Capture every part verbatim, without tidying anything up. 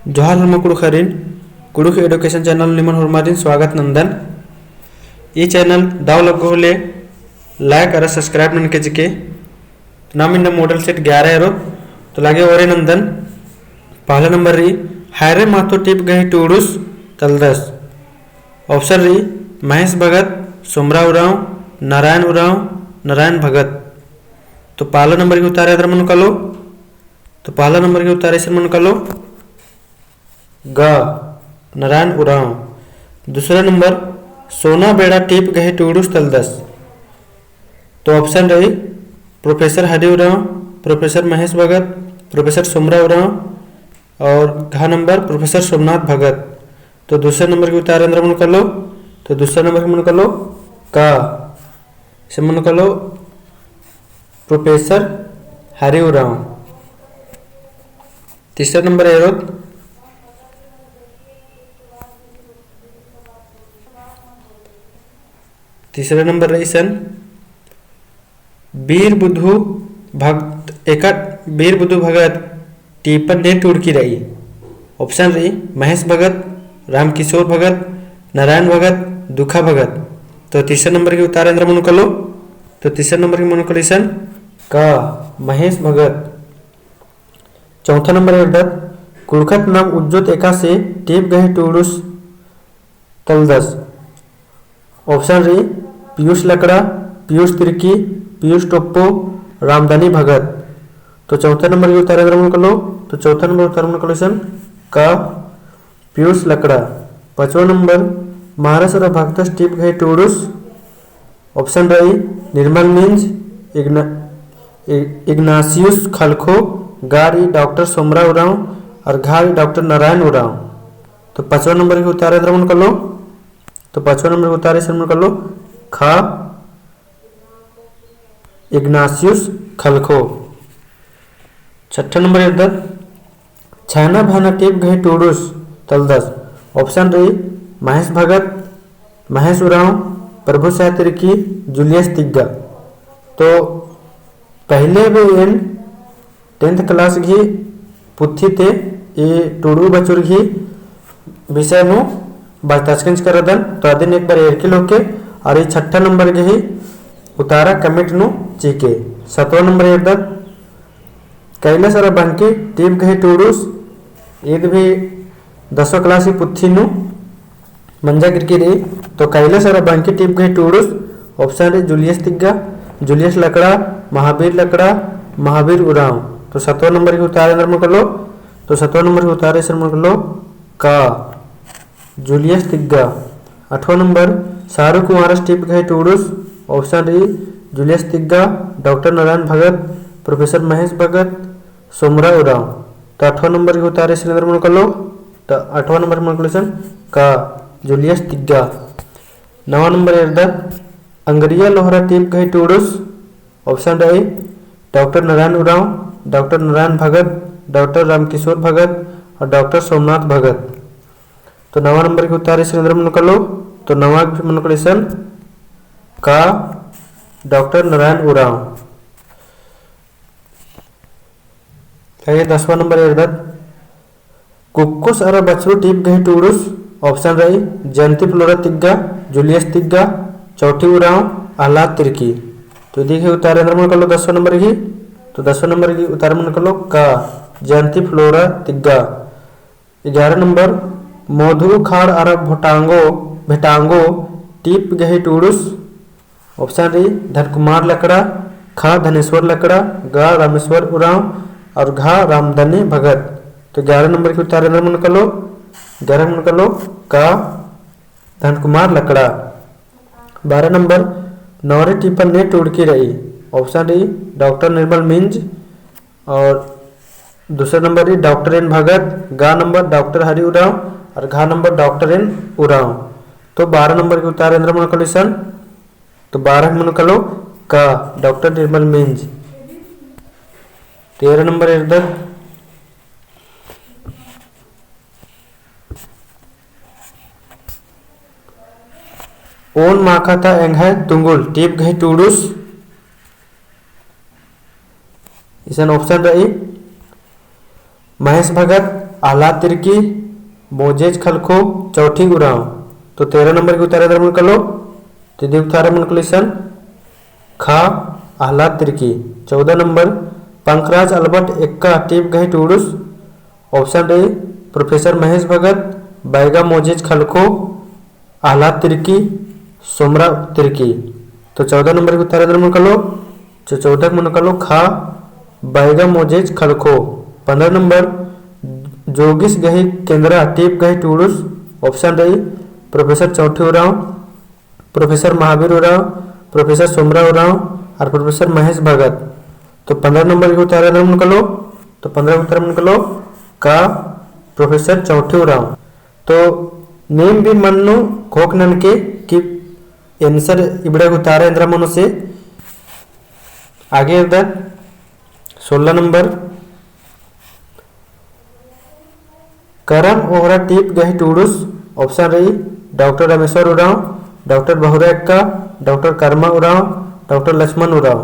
जोहार होरमा कुँड़ुख़रिन, कुँड़ुख़ education channel निमन होरमारिन स्वागत नन्दन। ई channel दव लग्गो होले like अरा subscribe ननके चिके। तो नाम इन्ना model set ग्यारह एरोत, तो लागे ओरे नन्दन। पहला number रई, हायरे महतो टीप गही टूड़ुस तलदस। Option रई, महेश भगत, सोमरा उराँव, नारायण उराँव, नारायण भगत। तो पहला number गही उत्तर एन्दरा मनो कालो, तो पहला number गही उत्तर इसन मनो कालो, ग, नारायण उराँव। दूसरा number, सोना बेड़ा टीप गही टूड़ुस तलदस। तो option रई, Professor हरि उराँव, Professor महेश भगत, Professor सोमरा उराँव और घ number Professor सोमनाथ भगत। तो दूसरा number गही उत्तर एन्दरा मनो कालो, तो दूसरा number मनो कालो क, इसन मनो कालो Professor हरि उराँव। तीसरा number एरोत, तीसरा number रई इसन, बीर बुधु भगत, एका बीर बुधु भगत टीपन ने टूड़की रई। Option रई, महेश भगत, रामकिशोर भगत, नारायण भगत, दुखा भगत। तो तीसरा number गही उत्तर एन्दरा मनो कालो, तो तीसरा number गही मनो कालो इसन क, महेश भगत। चौथा number एरदत, कुँड़ुख़त नाम उज्जोत एकासे टीप गही टूड़ुस तलदस। Option रई, पीयूष लकड़ा, पीयूष तिर्की, पीयूष टोप्पो, रामदानी भगत। तो चौथा number गही उत्तर एन्दरा मनो कालो, तो चौथा number उत्तर मनो कालो इसन क, पीयूष लकड़ा। पाँचवा number, महाराष्ट्र भगतस टीप गही टूड़ुस। Option रई, निर्मल मिंज, इग्ना-, इ-, इग्नासियुस खलखो, ग रई डॉक्टर सोमरा उराँव और घ रई डॉक्टर नारायण उराँव। तो पाँचवा number गही उत्तर एन्दरा मनो कालो, तो पाँचवा number गही उत्तर इसन मनो कालो ख, इग्नासियुस खलखो। छठा number एरदत, छाना भाना टीप गही टूड़ुस तलदस। Option रई, महेश भगत, महेश उराँव, प्रभु साय तिर्की, जूलियस तिग्गा। तो पहिले भी एन tenth class गही पुथी ती ई टूड़ू बचुर गही विषय नू बचताचकन चिकरदन, तो अदिन एक बार एरकी लोके, और ई छठा number गही उतारा comment नू चिके। सतवा number एरदत, कैलास अरा बंकी टीप गही टूड़ुस, ईद भी दसवा class गही पुथी नू मंजा केरकी रई। तो कैलास अरा बंकी टीप गही टूड़ुस, option रई जूलियस तिग्गा, जूलियस लकड़ा, महावीर लकड़ा, महावीर उराँव। तो सतवा number गही उतारा एन्दरा मनो कालो, तो सतवा number गही उतारा इसन मनो कालो क, जूलियस तिग्गा। अठवा number, सारू कुँवारस टीप गही टूड़ुस, option रई जूलियस तिग्गा, डॉक्टर नारायण भगत, प्रोफेसर महेश भगत, सोमरा उराँव। तो अठवा number गही उतारा इसन एन्दरा मनो कालो, तो अठवा number मनो कालो इसन क, जूलियस तिग्गा। नवा number एरदत, अंगरिया लोहरा टीप गही टूड़ुस, option रई डॉक्टर नारायण उराँव, डॉक्टर नारायण भगत, डॉक्टर रामकिशोर भगत और डॉक्टर सोमनाथ भगत। तो नवा number गही उतारा इसन एन्दरा मनो कालो, तो नवा गही मनो कालो इसन क, डॉक्टर नारायण उराँव। लागे दसवा number एरदत, कुक्कोस अरा बछरू टीप गही टूड़ुस, option रई जयंती फ्लोरा तिग्गा, जूलियस तिग्गा, चौटी उराँव, अहलाद तिर्की। तो इदी गही उतारा एन्दरा मनो कालो दसवा number गही, तो दसवा number गही उतारा मनो कालो क, जयंती फ्लोरा तिग्गा। ग्यारह number, मोधु खाड़ अरा भोटांगो, भेटांगो टीप गही टूड़ुस, option रई धनकुमार लकड़ा, ख धनेश्वर लकड़ा, ग रामेश्वर उराँव और घ रामधनी भगत। तो ग्यारह number गही उतारा एन्दरा मनो कालो, ग्यारह मनो कालो क, धनकुमार लकड़ा। बारह number, नौरी टीपन ने टूड़की रई, option रई डॉक्टर निर्मल मिंज और दूसरा number रई डॉक्टर एन भगत, ग number डॉक्टर हरि उराँव और घ number डॉक्टर एन उराँव। तो बारह number गही उतारा एन्दरा मनो कालो इसन, तो बारह मनो कालो क, डॉक्टर निर्मल मिंज। तेरह number एरदत, ओन माखा ता एंग्है तुंगुल टीप गही टूड़ुस, इसन option रई महेश भगत, आह्लाद तिर्की, मोजेज खलखो, चौठी उराँव। तो तेरह नंबर की उतारा एन्दरा मनो कालो, तो इदी उतारा मनो कालो इसन, ख, आह्लाद तिर्की। चौदह नंबर, पंखराज अलबट एक्का टीप गही टूड़ुस, option रई, प्रोफेसर महेश भगत, बैगा मोजेज खलखो, आह्लाद तिर्की, सोमरा तिर्की। तो चौदह नंबर की उतारा एन्दरा मनो कालो, तो चौदह मनो कालो ख, बैगा मोजेज खलखो। पन्द्रह नंबर, जोगिस गही केंद्रा टीप गही टूड़ुस, option रई, प्रोफेसर चौठी उराँव, प्रोफेसर महावीर उराँव, प्रोफेसर सोमरा उराँव और प्रोफेसर महेश भगत। तो पन्द्रह नंबर की उतारा एन्दरा मनो कालो, तो पन्द्रह उतारा मनो कालो क, प्रोफेसर चौठी उराँव। तो नीम भी मन्नु घोख ननके कि answer इबड़ा की उतारा एन्दरा मनो से। आगे एरदत सोलह नंबर, करम ओहरा टीप गही टूड़ुस, option रई, डॉक्टर रामेश्वर उराँव, डॉक्टर बहुरा एक्का, डॉक्टर कर्मा उराँव, डॉक्टर लक्ष्मण उराँव।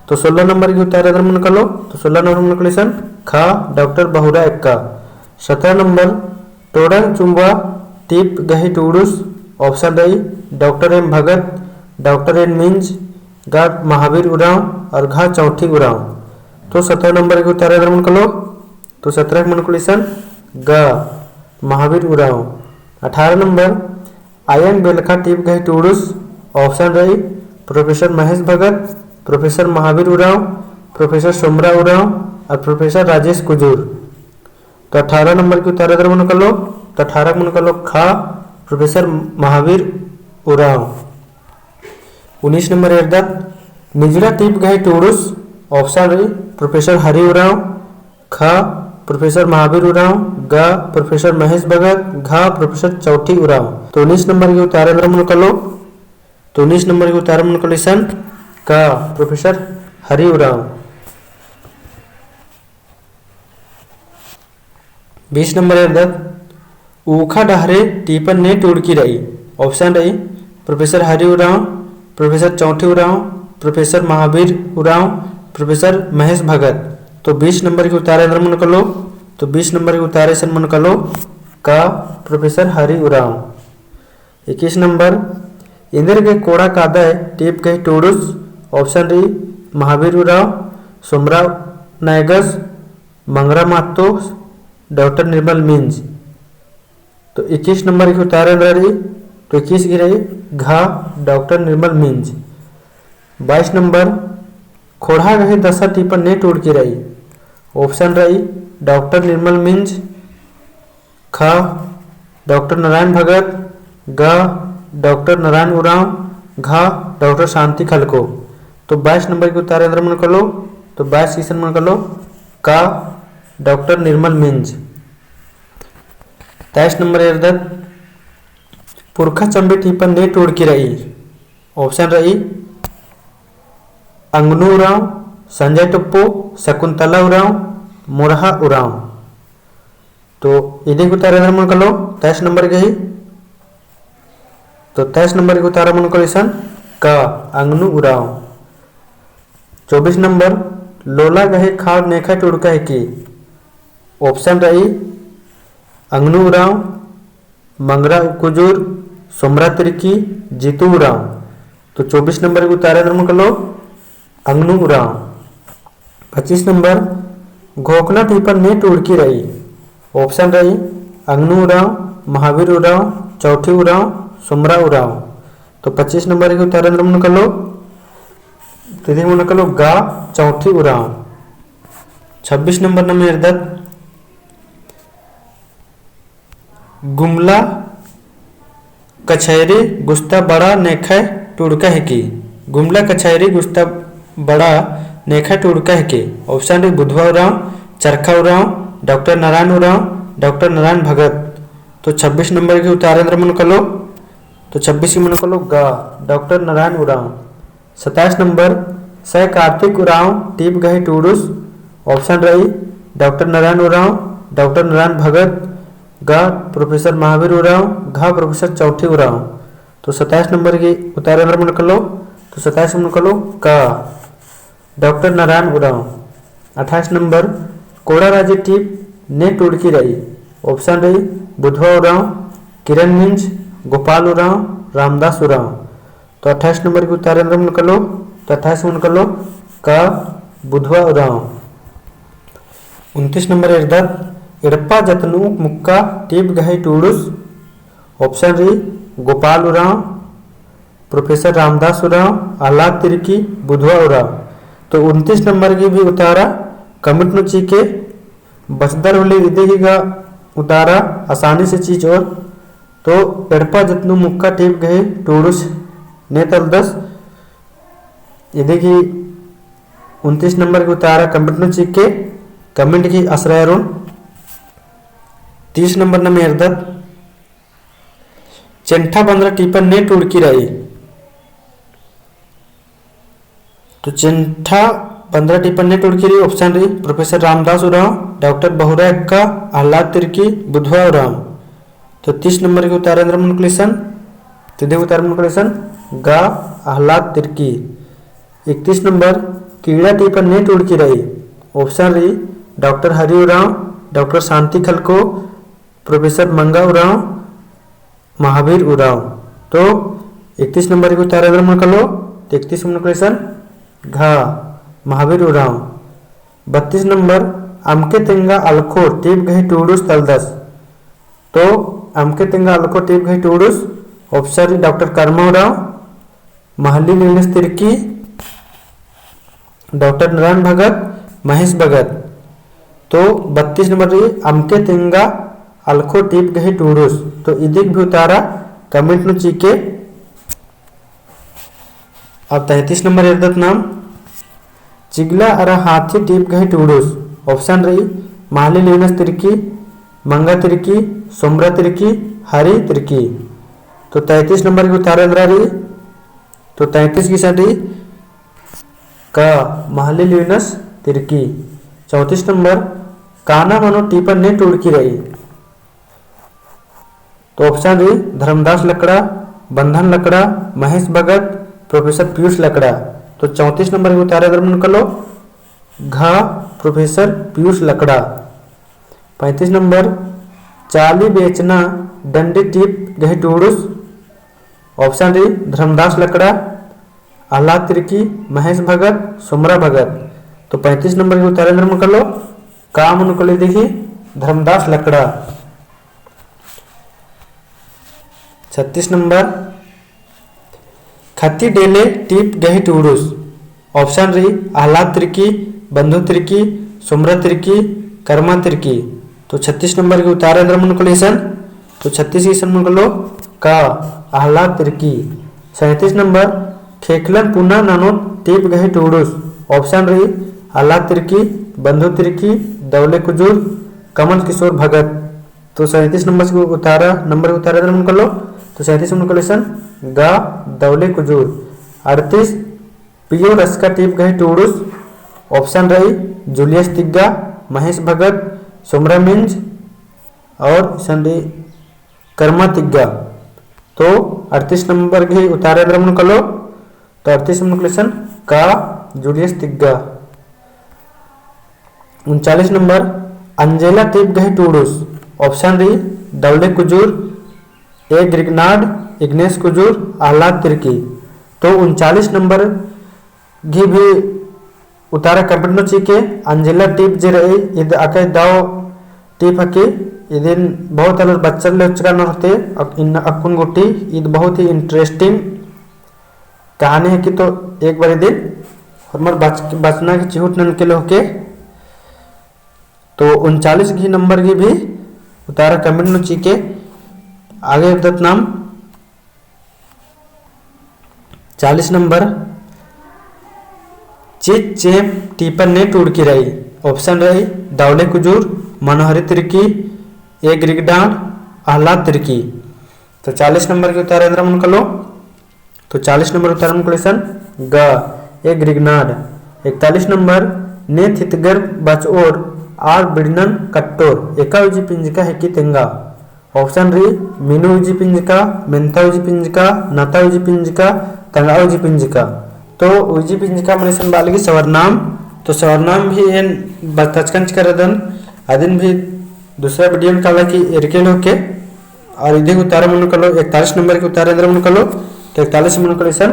तो सोलह नंबर की उतारा एन्दरा मनो कालो, तो सोलह नंबर मनो कालो इसन, ख, डॉक्टर बहुरा एक्का। सत्रह नंबर, टोड़ंग चुम्बा टीप गही टूड़ुस, option रई, डॉक्टर एम भगत, डॉक्टर एन मिंज, ग, महावीर उराँव और घ, चौठी उराँव। तो सत्रह नंबर की उतारा एन्दरा मनो कालो, तो सत्रह मनो कालो इसन, ग, महावीर उराँव। अठारह नंबर, आयंग बेलखा टीप गही टूड़ुस, option रई, प्रोफेसर महेश भगत, प्रोफेसर महावीर उराँव, प्रोफेसर सोमरा उराँव और प्रोफेसर राजेश कुजूर। तो अठारह नंबर की उतारा एन्दरा मनो कालो, तो अठारह मनो कालो ख, प्रोफेसर महावीर उराँव। उन्नीस नंबर एरदत, निजड़ा टीप गही टूड़ुस, option रई, प्रोफेसर हरि उराँव, ख, प्रोफेसर महावीर उराँव, ग, प्रोफेसर महेश भगत, घ, प्रोफेसर चौठी उराँव। तो उन्नीस नंबर की उतारा एन्दरा मनो कालो, तो उन्नीस नंबर की उतारा मनो कालो इसन, क, प्रोफेसर हरि उराँव। बीस नंबर एरदत, ऊखा डहरे टीपन ने टूड़की रई। Option रई, प्रोफेसर हरि उराँव, प्रोफेसर चौठी उराँव, प्रोफेसर महावीर उराँव, प्रोफेसर महेश भगत। तो बीस नंबर की उतारा एन्दरा मनो कालो, तो बीस नंबर की उतारा इसन मनो कालो, क, प्रोफेसर हरि उराँव। इक्कीस नंबर, एन्देर गे कोड़ा कादय टीप गही टूड़ुस, option रई, महावीर उराँव, सोमरा नायगस, मंगरा महतो, डॉक्टर निर्मल मिंज। तो इक्कीस नंबर की उतारा एन्दरा रई, तो इक्कीस गही रई घ, डॉक्टर निर्मल मिंज। बाईस नंबर, खोड़हा गही दसा टीपन ने टूड़की रई। Option रई, डॉक्टर निर्मल मिंज, ख, डॉक्टर नारायण भगत, ग, डॉक्टर नारायण उराँव, घ, डॉक्टर शांति खलखो। तो बाईस नंबर की उतारा एन्दरा मनो कालो, तो बाईस इसन मनो कालो, क, डॉक्टर निर्मल मिंज। तेईस नंबर एरदत, पुरखा चम्बे टीपन ने टूड़की रई। Option रई, अंगनू उराँव, संजय टोप्पो, शकुंतला उराँव, मोरहा उराँव। तो इदी गही उतारा एन्दरा मनो कालो, तेईस नंबर गही। तो तेईस नंबर गही उतारा मनो कालो इसन, क, अंगनू उराँव। चौबीस नंबर, लोला गही खाड़ नेखय टूड़का हिकी। Option रई, अंगनू उराँव, मंगरा कुजूर, सोमरा तिर्की, जीतू उराँव। तो चौबीस नंबर गही उतारा एन्दरा मनो कालो, अंगनू उराँव। पच्चीस नंबर, घोखना टीपन ने टूड़की रई। Option रई, अंगनू उराँव, महावीर उराँव, चौठी उराँव, सोमरा उराँव। तो पच्चीस नंबर गही उतारा एन्दरा मनो कालो, तो इदी मनो कालो ग, चौठी उराँव। छब्बीस नंबर नाम एरदत, गुमला कछैरी गुस्ता बड़ा नेखय टूड़का हिकी। गुमला कछैरी गुस्ता बड़ा नेखय टूड़का हिकी। Option रई, बुधवा उराँव, चरखा उराँव, डॉक्टर नारायण उराँव, डॉक्टर नारायण भगत। तो छब्बीस नंबर गही उतारा एन्दरा मनो कालो, तो छब्बीस गही मनो कालो ग, डॉक्टर नारायण उराँव। सत्ताईस नंबर, सै कार्तिक उराँव टीप गही टूड़ुस। Option रई, डॉक्टर नारायण उराँव, डॉक्टर नारायण भगत, ग, प्रोफेसर महावीर उराँव, घ, प्रोफेसर चौठी उराँव। तो सत्ताईस नंबर गही उतारा एन्दरा मनो कालो, तो सत्ताईस मनो कालो क, डॉक्टर नारायण उराँव। अट्ठाईस नंबर, कोड़ा राजी टीप ने टूड़की रई। Option रई बुधवा उराँव, किरण मिंज, गोपाल उराँव, रामदास उराँव। तो अट्ठाईस नंबर गही उतारा एन्दरा मनो कालो, तो अट्ठाईस मनो कालो क बुधवा उराँव। उनतीस नंबर एरदत, एड़पा जतनूक मुक्का टीप गही टूड़ुस। Option रई गोपाल उराँव, प्रोफेसर रामदास उराँव, अहलाद तिर्की, बुधवा उराँव। तो उनतीस नंबर गही भी उतारा comment नू चिके बचदर होले इदी गही गा उतारा आसानी से चिचोर। तो एड़पा जतनू मुक्का टीप गही टूड़ुस ने तलदस। इदी गही उनतीस नंबर गही उतारा comment नू चिके comment गही असरायरुन। तीस नंबर नम एरदत, चेंठा बंदरा टीपन ने टूड़की रई। तो चेंठा बंदरा टीपन ने टूड़की रई, option रई प्रोफेसर रामदास उराँव, डॉक्टर बहुरा एक्का, अहलाद तिर्की, बुधवा उराँव। तो तीस नंबर गही उतारा एन्दरा मनो कालो इसन, तो इदी गही उतारा मनो कालो इसन ग अहलाद तिर्की। इकतीस नंबर, कीड़ा टीपन ने टूड़की रई। Option रई डॉक्टर हरि उराँव, डॉक्टर शांति खलखो, प्रोफेसर मंगा उराँव, महावीर उराँव। तो इकतीस नंबर गही उतारा एन्दरा मनो कालो, तो इकतीस मनो कालो इसन घ महावीर उराँव। बत्तीस नंबर, अमके तेंगा अलखो टीप गही टूड़ुस तलदस। तो अमके तेंगा अलखो टीप गही टूड़ुस, option रई डॉक्टर कर्मा उराँव, महली लियोनस तिर्की, डॉक्टर नारायण भगत, महेश भगत। तो बत्तीस नंबर रई अमके तेंगा अलखो टीप गही टूड़ुस। तो इदी गही भी उतारा comment नू चिके। अब तैंतीस नंबर एरदत नाम, चिगला अरा हाथी टीप गही टूड़ुस। Option रई महली लियोनस तिर्की, मंगा तिर्की, सोमरा तिर्की, हरि तिर्की। तो तैंतीस नंबर गही उतारा एन्दरा रई, तो तैंतीस गही इसन रई क महली लियोनस तिर्की। चौंतीस नंबर, काना मनो टीपन ने टूड़की रई। तो option रई धर्मदास लकड़ा, बंधन लकड़ा, महेश भगत, प्रोफेसर पीयूष लकड़ा। तो चौंतीस नंबर गही उतारा एन्दरा मनो कालो घ प्रोफेसर पीयूष लकड़ा। पैंतीस नंबर, चाली बेचना डंडी टीप गही टूड़ुस। Option रई धर्मदास लकड़ा, अहलाद तिर्की, महेश भगत, सोमरा भगत। तो पैंतीस नंबर गही उतारा एन्दरा मनो कालो, का मनो कालो इदी गही धर्मदास लकड़ा। छत्तीस नंबर, खती डेले टीप गही टूड़ुस। Option रई अहलाद तिर्की, बंधु तिर्की, सोमरा तिर्की, कर्मा तिर्की। तो छत्तीस नंबर गही उतारा एन्दरा मनो कालो इसन, तो छत्तीस गही इसन मनो कालो क अहलाद तिर्की। सैंतीस नंबर, खेखलन पुना ननोत टीप गही टूड़ुस। Option रई अहलाद तिर्की, बंधु तिर्की, दौले कुजूर, कमल किशोर भगत। तो सैंतीस नंबर गही उतारा, नंबर गही उतारा एन्दरा मनो कालो, तो सैंतीस मनो कालो इसन ग दौले कुजूर। अड़तीस, पियो रसका टीप गही टूड़ुस। Option रई जूलियस तिग्गा, महेश भगत, सोमरा मिंज और इसन रई कर्मा तिग्गा। तो अड़तीस नंबर गही उतारा एन्दरा मनो कालो, तो अड़तीस मनो कालो इसन का जूलियस तिग्गा। उनचालीस नंबर, अंजेला टीप गही टूड़ुस। Option रई दौले कुजूर, ए ग्रिगनाड, इग्नेस कुजूर, अहलाद तिर्की। तो उनचालीस नंबर गही भी उतारा comment नू चिके। अंजेला टीप जे रई, ईद अकय दव टीप हकी, इदिन बहुत आलर बच्चर ले उच्चका नू रहते, अक-, इन अक्कुन गूटी, ईद बहुत ही interesting कहानी हकी। तो एक बार इदिन होरमर बच-, बचना की चिहुट ननके ले होके। तो उनचालीस गही नंबर गही भी उतारा comment नू चिके। आगे एरदत नाम चालीस नंबर, चिच्चेम टीपन ने टूड़की रई। Option रई दौले कुजूर, मनोहरी तिर्की, ए ग्रिगडांड, अहलाद तिर्की। तो चालीस नंबर गही उतारा एन्दरा मनो कालो, तो चालीस नंबर उतारा मनो कालो इसन ग, ए ग्रिगनाड। इकतालीस नंबर, ने थितगर बचओर आर बिड़नन कट्टोर, एका उजी पिंजका हेकी तेंगा। Option रई, मीनू उजी पिंजका, मेन्ता उजी पिंजका, नता उजी पिंजका, तंगआ उजी पिंजका। तो उजी पिंजका मने इसन बआ लगी सवरनाम। तो सवरनाम भी एन बतचकन चिकर रअदन, अदिन भी दूसरा video नू काला कि एरके लोके, और इदी गही उतारा मनो कालो, इकतालीस नंबर गही उतारा एन्दरा मनो कालो, तो इकतालीस मनो कालो इसन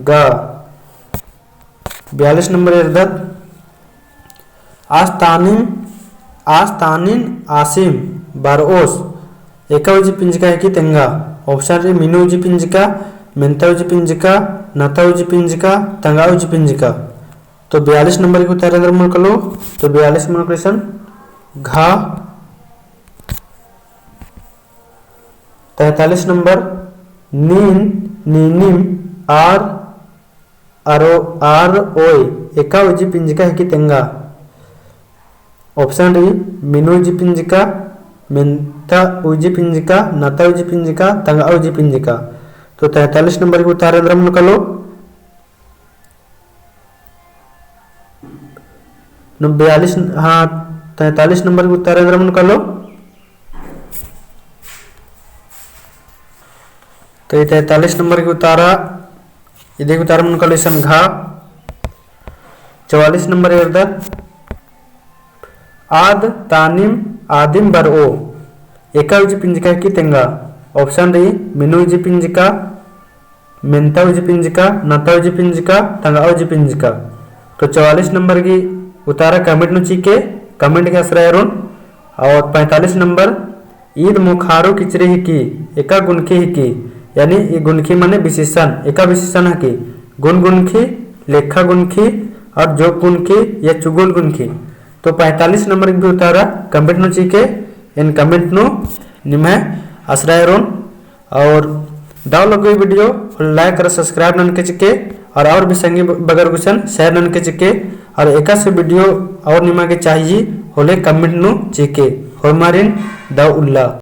गा। बयालीस नंबर एरदत, आस तानिम, आस तानिन आसिम बरओस एका उजी पिंजका हिकी तेंगा। Option रई, मिनु उजी पिंजका, मेन्ता उजी पिंजका, नता उजी पिंजका, तंगा उजी पिंजका। तो बयालीस नंबर गही उतारा एन्दरा मनो कालो, तो बयालीस मनो कालो इसन घा। तैंतालीस नंबर, नीन, नीनिम, आर, आरो, आर ओय एका उजी पिंजका हिकी तेंगा। Option रई, मिनु उजी पिंजका, मेन्ता उजी पिंजका, नता उजी पिंजका, तंगा उजी पिंजका। तो तैंतालीस नंबर गही उतारा एन्दरा मनो कालो। नू बयालीस, हाँ, तैंतालीस नंबर गही उतारा एन्दरा मनो कालो। तो ई तैंतालीस नंबर गही उतारा, इदी गही उतारा मनो कालो इसन घा। चवालीस नंबर एरदत, आद तानिम आदिम बरओ एका उजी पिंजका हिकी तेंगा। Option रई, मिनु उजी पिंजका, मेन्ता उजी पिंजका, नता उजी पिंजका, तंगा उजी पिंजका। तो चवालीस नंबर गही उतारा comment नू चिके, comment गही असरा एरोन। और पैंतालीस नंबर, ईद मोखारो किचरी हिकी, एका गुनखी हिकी, यानी ई गुनखी माने विशेषण, एका विशेषण हिकी, गुन गुनखी, लेखा गुनखी, और जोक गुनखी या चुगुल गुनखी। तो पैंतालीस नंबर गही उतारा comment नू चिके, एन comment नू निम्है असरा एरोन। और दव लग्गी video होले like और subscribe ननके चिके, और, और भी संगी बगर गुसन share ननके चिके, और एकासे video और निमा गे चाहिए होले comment नू चिके। होरमारिन दव उल्ला।